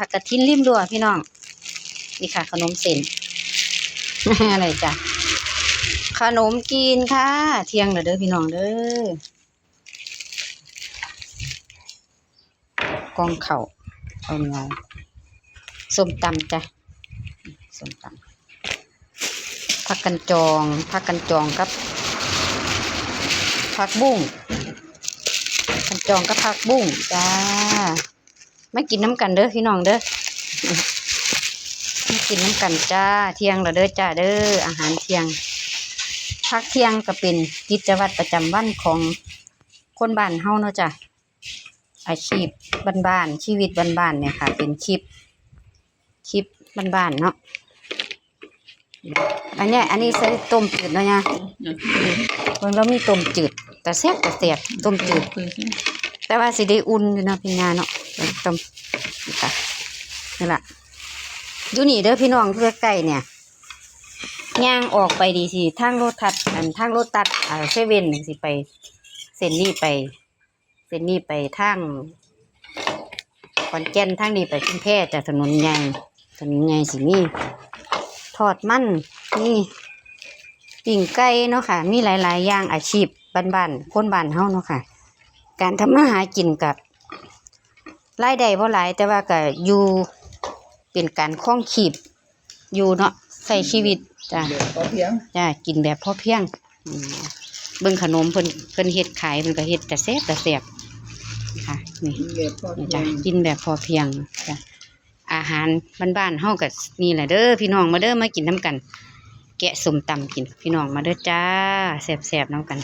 ຜັກກະທິນລິມຮົ້ວພີ່ນ້ອງ. ນີ້ຄ່ະ ຂະໜົມເສັ້ນ ອາໄລຈ້ະ ຂະໜົມຈີນຄ່ະ. ທ່ຽງແລ້ວເດີພີ່ນ້ອງເດີ. ກ່ອງເຂົ້າ ເຂົ້າໜຽວ ສົ້ມຕຳຈ້ະ ສົ້ມຕຳ. ຜັກກັນຈອງ ຜັກກັນຈອງກັບຜັກບຸ້ງ ຜັກກັນຈອງກັບຜັກບຸ້ງຈ້າ. ມາກິນນຳກັນເດີພີ່ນ້ອງເດີ ມາກິນນຳກັນຈ້າ. ທ່ຽງແລ້ວເດີຈ້າເດີ ອາຫານທ່ຽງ ພັກທ່ຽງກໍເປັນກິດຈະວັດປະຈຳວັນຂອງຄົນບ້ານເຮົາເນາະຈ້າ. ອາຊີບບ້ານໆ ຊີວິດບ້ານໆ ນີ້ຄ່ະ ເປັນຄລິບ ຄລິບບ້ານໆ ເນາະ. ອັນນີ້ ອັນນີ້ໃສ່ຕົ້ມຈືດເນາະຍາ. ເບິ່ງ ລາວມີຕົ້ມຈືດ ຕາແຊບ ຕາແຊບ ຕົ້ມຈືດ ແຕ່ວ່າຊິໄດ້ອຸ່ນຢູ່ເນາະພີ່ຍາເນາະ. ຕົ້ມ ນີ້ຄ່ະ ນີ້ລະ ຢູ່ນີ້ເດີພີ່ນ້ອງ ຢູ່ໃກ້ໆ ນີ້ ຍ່າງອອກໄປນີ້ຊິທາງໂລຕັດ ອັນທາງໂລຕັດ ເຊເວັນ ຊິໄປ ເສັ້ນນີ້ໄປ ເສັ້ນນີ້ໄປທາງຂອນແກ່ນ ທາງນີ້ໄປຊຸມແພຈ້ະ. ຖະໜົນໃຫຍ່ ຖະໜົນໃຫຍ່ຊິມີທອດມັນ ມີປີ້ງໄກ່ເນາະຄ່ະ ມີຫຼາຍໆ ຢ່າງ ອາຊີບບ້ານໆ ຄົນບ້ານເຮົາເນາະຄ່ະ. ການທຳມາຫາກິນກໍລາຍໄດ້ບໍ່ຫຼາຍ ແຕ່ວ່າກໍຢູ່ເປັນການຄອງຊີບ ຢູ່ເນາະ ໃຊ້ຊີວິດຈ້າ ແບບພໍພຽງ ຈ້າ ກິນແບບພໍພຽງ. ອືມ ເບິ່ງຂະໜົມເພິ່ນ ເພິ່ນເຮັດຂາຍ ເພິ່ນກໍເຮັດຕາແຊບຕາແຊບ ນີ້ຄ່ະ ນີ້ ກິນແບບພໍພຽງ ນີ້ຈ້າ ກິນແບບພໍພຽງຈ້າ. ອາຫານບ້ານໆ ເຮົາກໍນີ້ແຫຼະເດີພີ່ນ້ອງ ມາເດີ ມາກິນນຳກັນ. ແກະສົ້ມຕຳກິນ ພີ່ນ້ອງມາເດີຈ້າ ແຊບໆ ນຳກັນ.